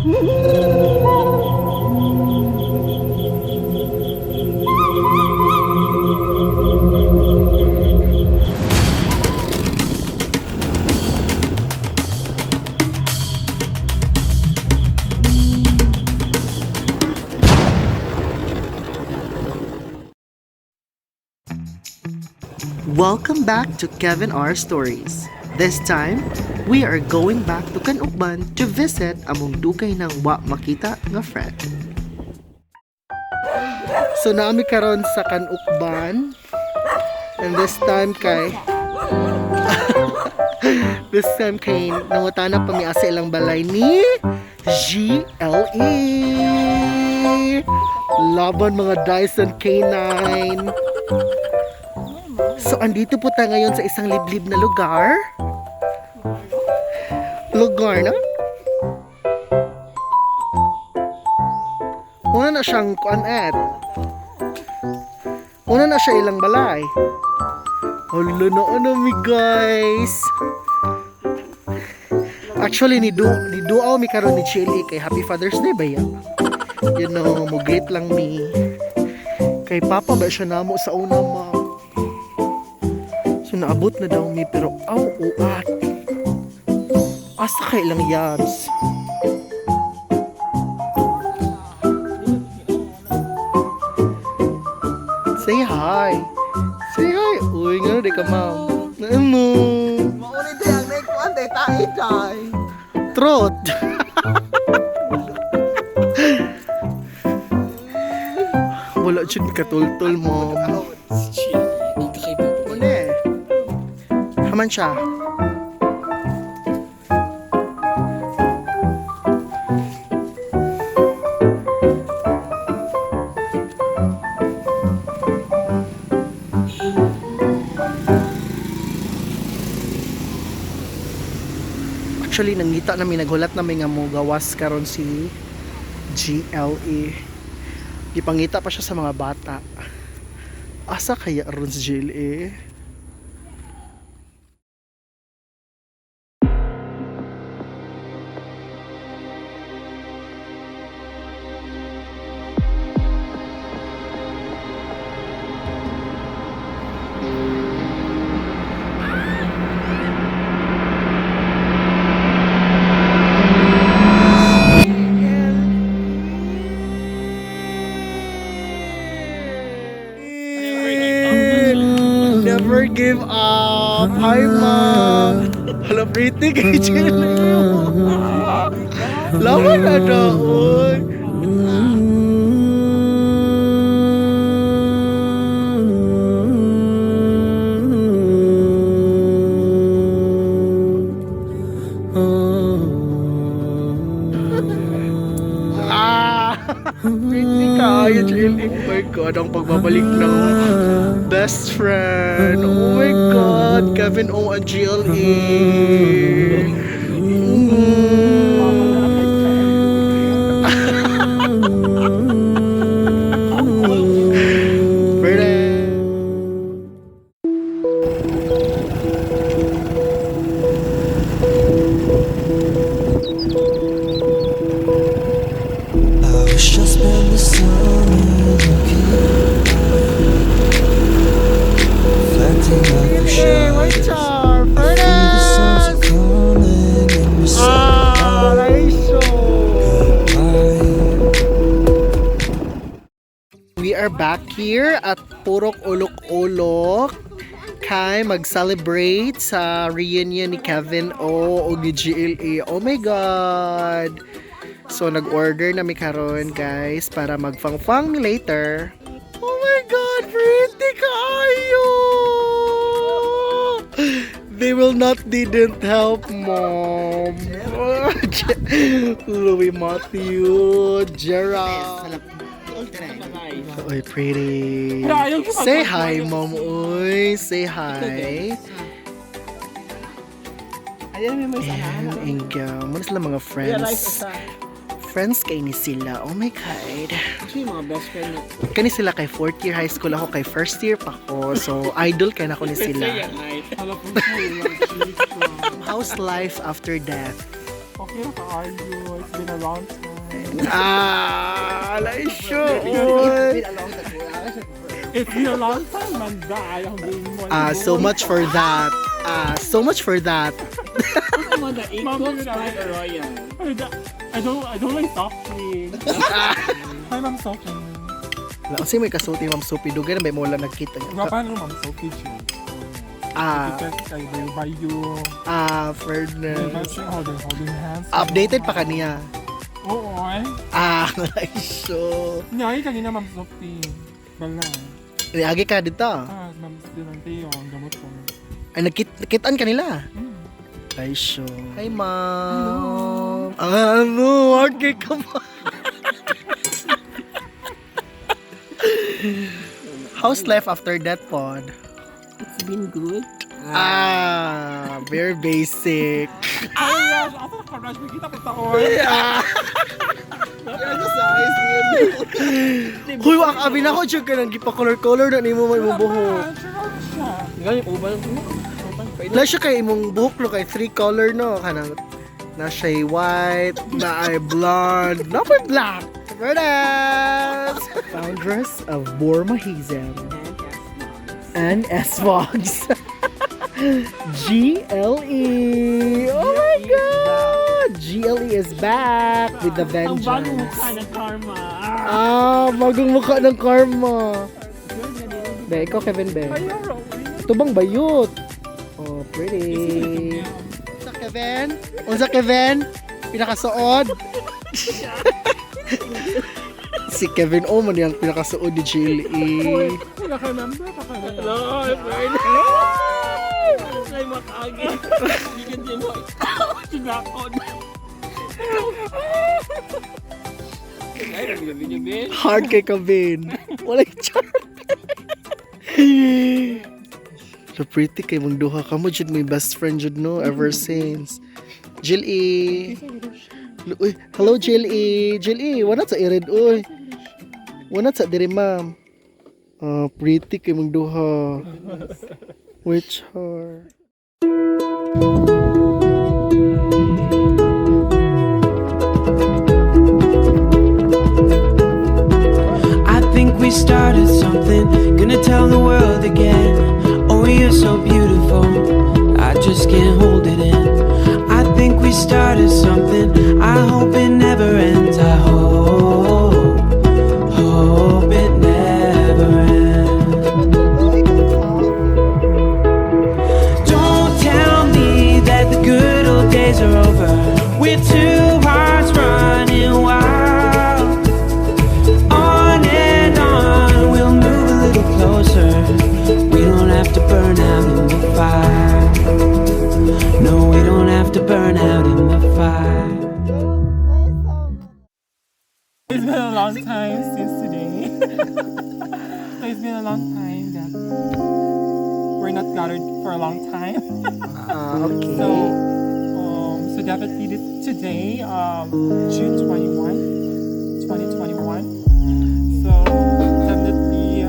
Welcome back to Kevin R. Stories. This time, we are going back to Canukban to visit among dugay ng wa makita nga friend. So naami karon sa Canukban. And this time kay nangutana pa mi asa ilang balay ni GLE. Laban mga Dyson K9. So, andito po tayo ngayon sa isang liblib na lugar. Lugar na? Una na siyang kuan at. Una na siya ilang balay. Hala na ano mi guys. Actually, ni duaw mi karon ni Chili kay Happy Father's Day ba ya? Mo greet lang mi. Kay Papa ba siya namo sa una, ma'am? So naabot na daw mi pero aw uat. Asa kay ilang yams? Say hi. Say hi. Uy, nga di ka ma'am. Ano? Mauni day ang naikuan day tae day. Trot. Wala jud katultol mo. Une. Haman siya. Actually, nangita namin, naghulat namin nga mo gawas karon si GLE. Gipangita pa siya sa mga bata. Asa kaya ron si GLE? Never give up. Hi, ma. Hala, pretty kay GLE. Lawan na daw. Oy. Ah! Pretty kaayo, GLE. Oh my God, ang pagbabalik ng best friend. Oh my God, Kevin O and GLE. Pretty. I wish I spent the summer looking, reflecting off the shadows. I feel the songs are calling and we say Ah, Raiso. goodbye. We are back here at Purok Olok Olok kay mag-celebrate sa reunion ni Kevin O o ni GLA. Oh my God! So, nag-order na mi karon guys para magfangfang mi later. Oh my God! Pretty kaayo! They will not didn't help, Mom. Louis Matthew, Gerald. Oy, pretty. Say hi, Mom. Uy, say hi. Ayan, Inga. Muna sila mga friends. Friends kay ni sila. Oh my God. Actually, mga best friend na. Kani sila kay fourth year high school ako, kay first year pa ko. So, idol kay nako ni sila. How's life after death? Okay na kaayo. It's been a long time. Ah, alay siya. It's been a long time. It's been a long time, man. Dai, ang game mo. Ah, so much for that. Ah, so much for that. Ma'am, I don't like soft. Hi, Ma'am Sophie. Wala kasi may kasulti, Ma'am Sophie. Dugay na may wala nagkita niya. Gwapa na Ma'am Sophie, siya. Ah, Kay bayo bayo. ah, fairness. Holding, holding hands. Updated pa kaniya. Oo, eh. Ah, alay siya. Nyari kanina, Ma'am Sophie. Bala. Niagi ka dito. Ah, Ma'am Delante, ang gamot ko. Ay, nagkitaan kanila. Ay, siya. Hi, Ma'am. Ah, ano? Okay ka ba? How's life after that, pod? It's been good. Ah, very basic. Ay, Raj! Asa ka, Raj? May kita ko taon. Ah. Sa eyes niya. Huy, wak abi na ko jud ka nang gipa-color-color na nimo may imong buhok. Siya. Ganyan, uban. La siya kay imong buhok no kay three color no kanang na siya white, na ay blonde, na ay black. Verdes! Foundress of Bormahism and S-Vogs. GLE! Oh my God! GLE is back with the Ang bagong vengeance. mukha ng karma. Ah, bagong mukha ng karma. Be, ikaw Kevin, be. Tubang bayot. Oh, pretty. Unsa Kevin? Unsa Kevin? Pinakasuod. Si Kevin O man yung pinakasuod ni GLE. Naka-remember pa ka na. Hello, friend. Ay, makaagi. Gigan din mo. Sinakon. Ay, gabi niya, Ben. Hard kay Kevin. Walay char. So pretty kay mong duha ka mo jud, may best friend jud no ever since. Jill E. Uy, hello Jill E. Jill E, wala sa irid uy. Wala sa diri ma'am. Ah, pretty kay mong duha. Which her? I think we started something, gonna tell the world again. Oh, you're so beautiful, I just can't hold it in. I think we started something, I hope it never ends. I hope, hope it never ends. Don't tell me that the good old days are over. We're two hearts running wild. On and on, we'll move a little closer. We don't have to burn out in the fire. No, we don't have to burn out in the fire. It's been a long time since today. So it's been a long time that we're not gathered for a long time. Ah, okay. So definitely this today, June 21, 2021. So definitely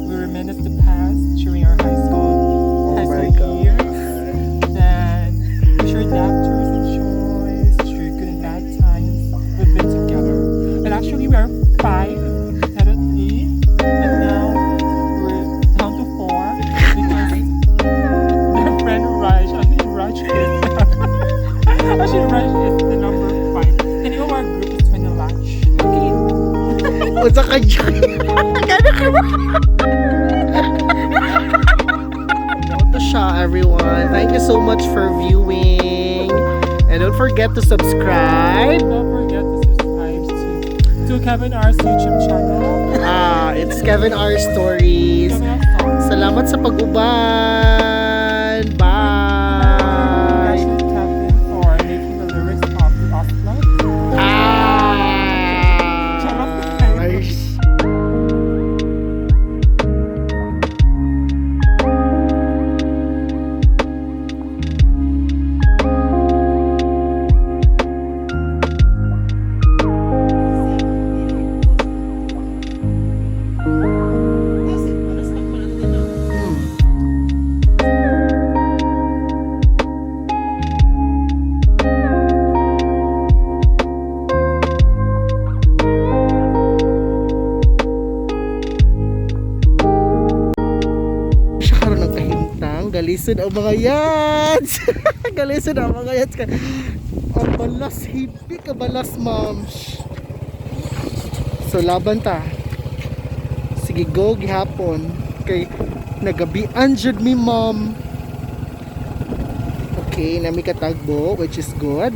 we reminisce the past during our high Oh my school God. years. Then we shared laughters and joys, through good and bad times. We've been together, and actually we are five definitely, and now we're down to four because their friend Raj, I think Raj is the number five. And you know our group is 20 Latch. Okay. Unsa ka dyan? Gano ka ba? Ito siya, everyone. Thank you so much for viewing. And don't forget to subscribe. Don't forget to subscribe to Kevin R's YouTube channel. Ah, it's Kevin R. Stories. Kevin R. Stories. Salamat sa pag-uban. Bye. Congratulations, Kevin, for making the lyrics of the Oslo. Ah. Charot. Ay, Galisod ang mga yats. Galisod ang mga yats. Ang balas, hipi ka balas, ma'am. So laban ta. Sige, go gihapon. Kay nagabian jud mi, ma'am. Okay, nami katagbo, which is good.